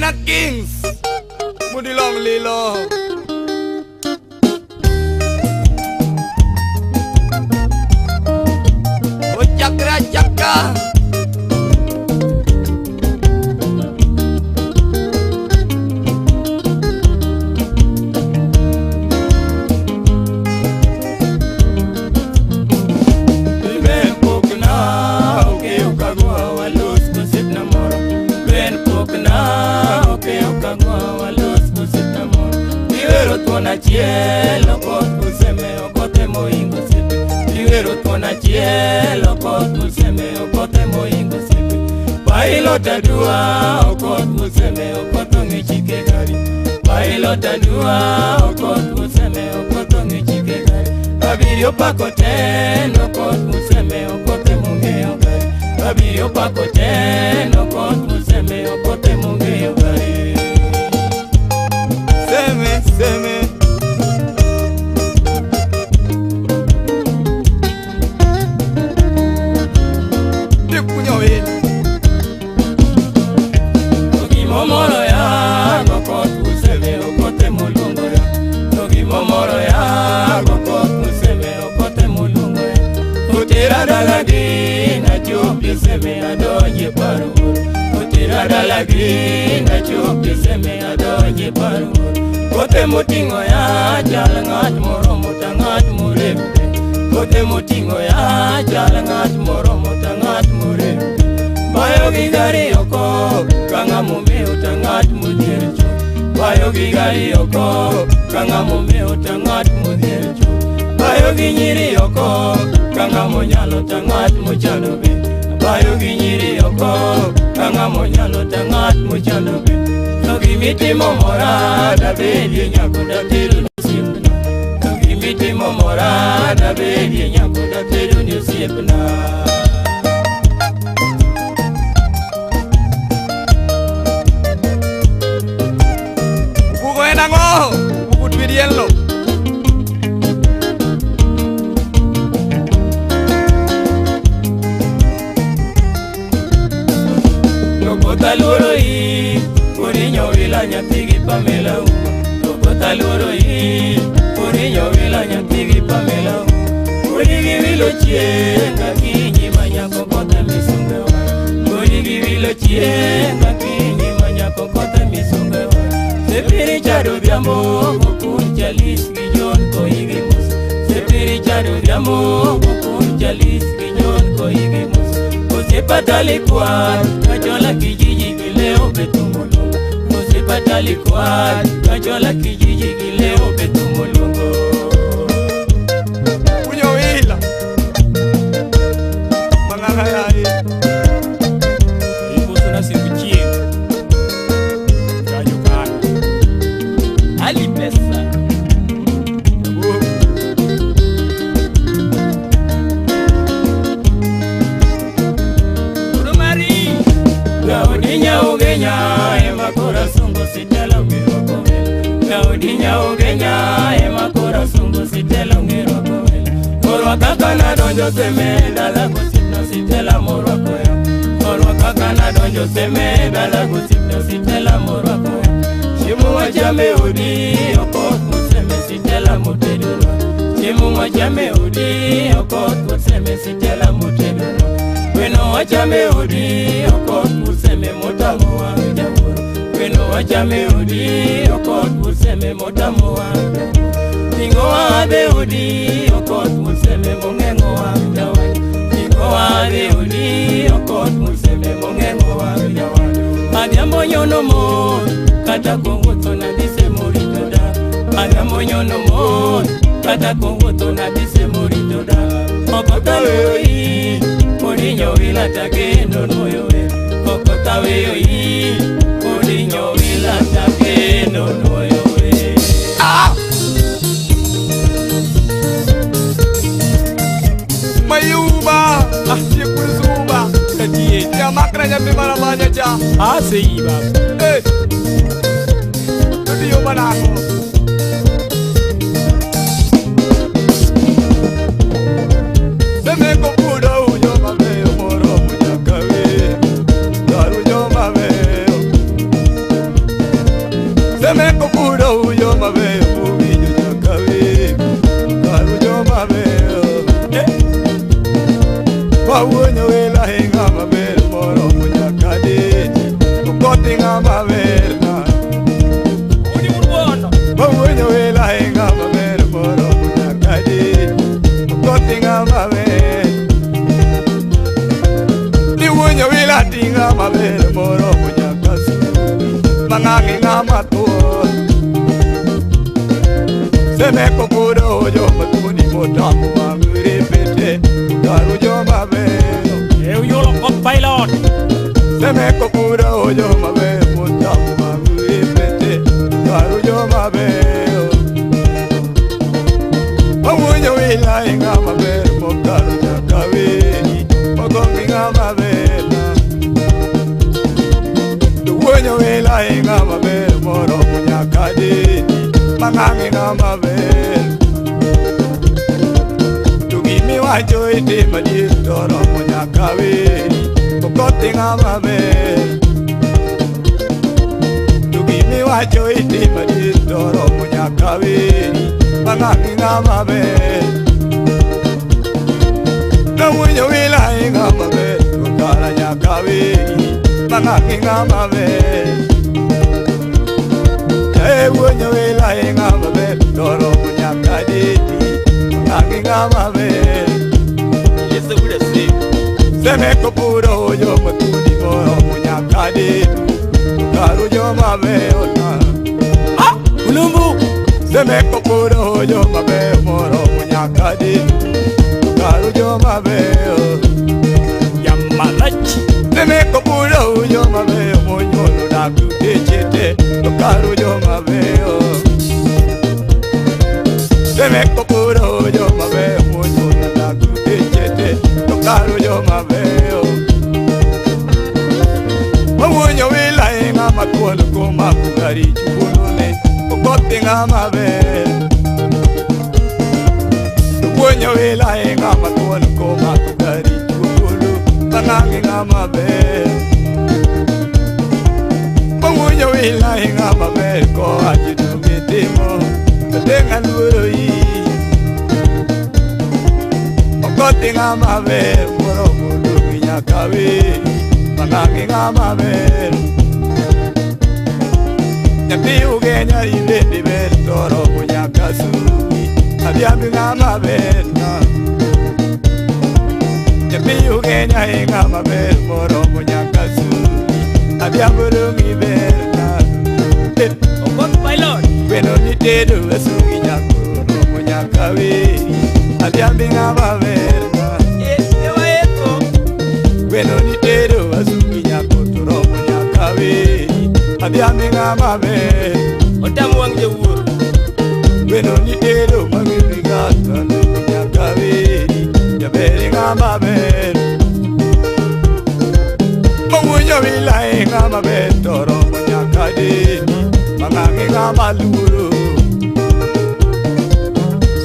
China Kings. Mudilong Lilo. O chakra chakra. Cielo kot useme okote moingo sepe. Iwero tona cielo kot useme okote moingo sepe. Bailo tadua okot useme okoto ngichike gari. Bailo tadua okot useme okoto ngichike gari. Abirio pakote no kot useme okote mungeo gari. Abirio pakote no kot useme okote mungeo gari. Seme seme. Kote mutingo ya chal ngat moromo ta ngat murembe. Kote mutingo ya chal ngat moromo ta ngat murembe. Bayo gi gari oko kanga mumeo ta ngat mudhier chuth. Bayo gi gari oko kanga mumeo ta ngat mudhier chuth. Bayo gi nyiri oko kanga monyalo ta ngat mochando be. Bayo gi nyiri oko kanga monyalo ta ngat mochando be. Togimitimo mora dabedie nyako dateru ni osiepna. Togimitimo mora dabedie nyako dateru ni osiepna. Bugo en ang'o? Bugo twirielno. Lokotaluoro i Urinyo wila nyathigi Pamela uma. Lokotaluoro i Urinyo wila nyathigi Pamela uma. Urigi wilo chieng' akinyi manyako kothe misunge wa. Urigi wilo chieng' akinyi manyako kothe misunge wa. Sepiri chado odhiambo gokun chalis gi John koigi mos. Sepiri chado odhiambo gokun chalis gi John koigi mos. Osepatali kwar kachola kijiji kileo betumolongo. Osepatali kwar kachola kijiji kileo betumolongo. Kunyo wila mangaka yae. Ibuso na sikuchie kanyo kana Ali pesa. Gaudinya ugenya ema kora sungu sitelo ngiro kowel. Gaudinya ugenya ema kora sungu sitelo ngiro kowel. Korwa kaka nadonjo seme dala gosipna sitela morwa koyo. Korwa kaka nadonjo seme dala gosipna sitela morwa koyo. Chiemo wachame odi okot museme sitela motedonwa. Chiemo wachame odi okot museme sitela motedonwa. Weno wachame odi okot museme motamo wang' jawuoro. Weno wachame odi okot museme motamo wang' jawuoro. Ting'o wadhe odi okot museme mong'eng'o wang' jawadu. Ting'o wadhe odi okot museme mong'eng'o wang' jawadu. Adhiambo nyono mon kata kowuotho nadhi morito da. Adhiambo nyono mon kata kowuotho nadhi morito da. Okota weyo i Odinyo wila tagendo noyo we. Okota weyo i Odinyo wila tagendo noyo we. Ah! Mayuba! Ah, chikuzuba! Katie. Ya makra nyathi maramanya cha. Asei baba. Eh! Tudiyo manako. Semeko kudo ujo mabeo moro munyakawe. Daru jo mabeo. Atinga maber moromo nyaka sudi mang'ang'i ng'ama thuon. Semeko puro joma thuoni motamo wang' repete karu joma beyo. E uyulo kod pilot. Semeko puro joma beyo motamo wang' repete karu joma beyo. Awuonyo wila ng'ama ber mokalo nyaka weri ogongi ng'ama ber. Wuonyo wila ng'ama ber moromo nyaka dedi mang'ang'i ng'ama ber. To gimiwacho itimo adier to oromo nyaka weri okothi ng'ama ber. To gimiwacho itimo adier to oromo nyaka weri mang'ang'i ng'ama ber. Nawuonyo wila ng'ama ber to kara nyaka weri mang'ang'i ng'ama ber. Wuonyo wila ng'ama ber to oromo nyaka dedi mang'ang'i ng'ama ber. Lisa wuda semo. Semeko puro joma thuoni moromo nyaka dedi karu joma beyo na. Ah, Ulumbu. Semeko puro joma beyo moromo nyaka dedi karu joma beyo. Yamarachi. Semeko puro joma beyo monyuolo dak techete to karu joma beyo. Semeko puro joma beyo monyuolo dak techete to karu joma beyo. Mawuonyo wila ng'ama thuon komako gari chukulone okothi ng'ama ber. Wuonyo wila ng'ama thuon komako gari chukulu mang'ang'i ng'ama ber. Mawuonyo wila ng'ama ber kowacho to gitimo to teng'a luoro yi. Okothi ng'ama ber moromo dongi nyaka weri mang'ang'i ng'ama ber. Nyathi ugenya ibendi ber to oromo nyaka sudi adhiambi ng'ama ber na. Nyathi ugenya ng'ama ber moromo nyaka sudi adhiambo dongi ber na. Okot pilot. Gweno nitedo asugi nyako oromo nyaka weri adhiambi ng'ama ber na. Ewa eto. Gweno nitedo asugi nyako to oromo nyaka weri adhiambi ng'ama ber. Otamo wang' jawuoro. Gweno nitedo magiriga to nyaka weri jaber ng'ama ber. Mawuonyo wila ng'ama ber to oromo nyaka dedi mang'ang'i ng'ama luoro.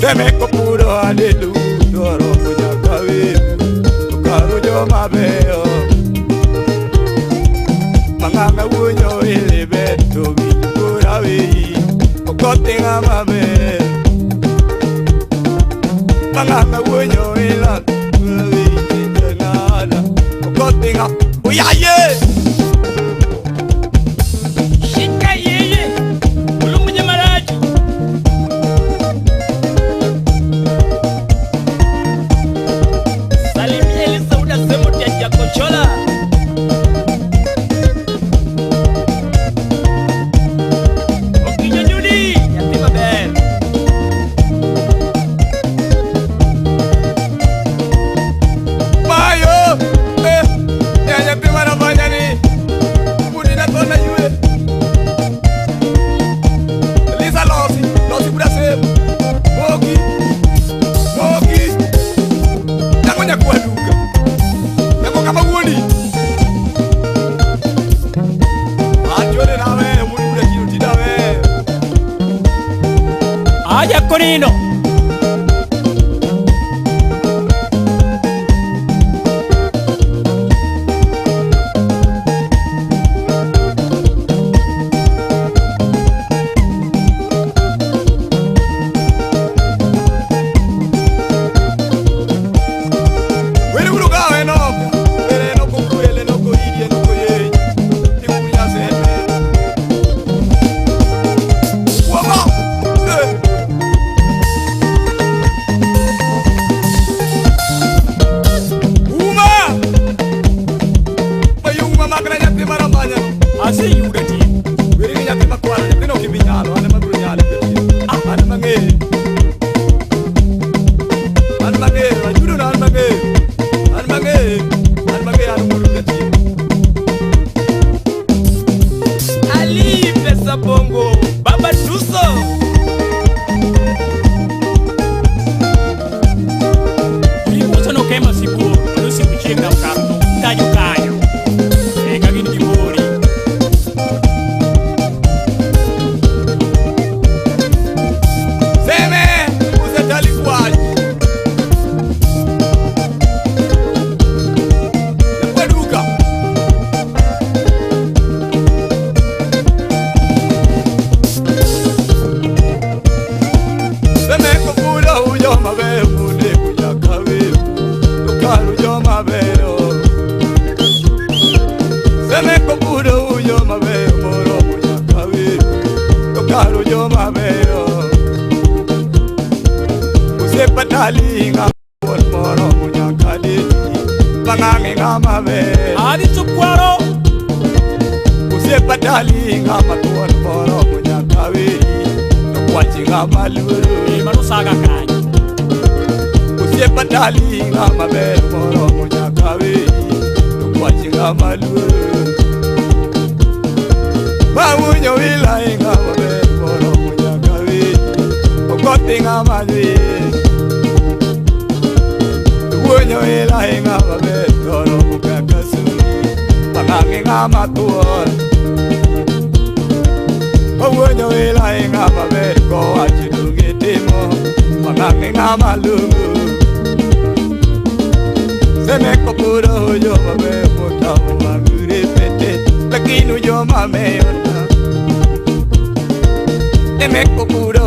Semeko puro adedu to oromo nyaka weri to karu joma beyo. Mang'ang'a wuonyo wile ber to winj kora weyi okothi ng'ama ber. Mang'ang'a wuonyo wila weyi ng'ada okothi ng'a oyaye. Shika yeye. Ulumbu nyamarachi. Salimia Lisa wuda semo tia Kochola. Okinyo Judi, nyathi maber. Mayo, nyathi marafanya ni budi na tona yue. Lisa losi, losi buda semo. Moki, moki. Nyango nyakuwa duka. Nyango kama wuoni. Achode nawe, muri buda chino tinawe. Aja konino. Weri uru gawe no. Were no kukuele no kuidie no kuye. Tikunya seme. Wama. dali ng'ama thuon moromo nyaka dedi. Bang'ang'e ng'ama ber. Adhi Sukwaro. Osiepa dali ng'ama thuon moromo nyaka weri. To kwachi ng'ama luoro. Mano saga kanyo. Osiepa dali ng'ama ber moromo nyaka weri. To kwachi ng'ama luoro. Mawunyo wila ng'ama ber moromo nyaka weri. Okothi ng'ama dhi. Wuonyo wila ng'ama ber moromo kaka suni. Bang'ang'e ng'ama thuon. Owuonyo wila ng'ama ber kowacho donge timo. Bang'ang'e ng'ama long'o. Semeko puro joma ber motamo magure pete. Lakini joma meyo ta. Semeko puro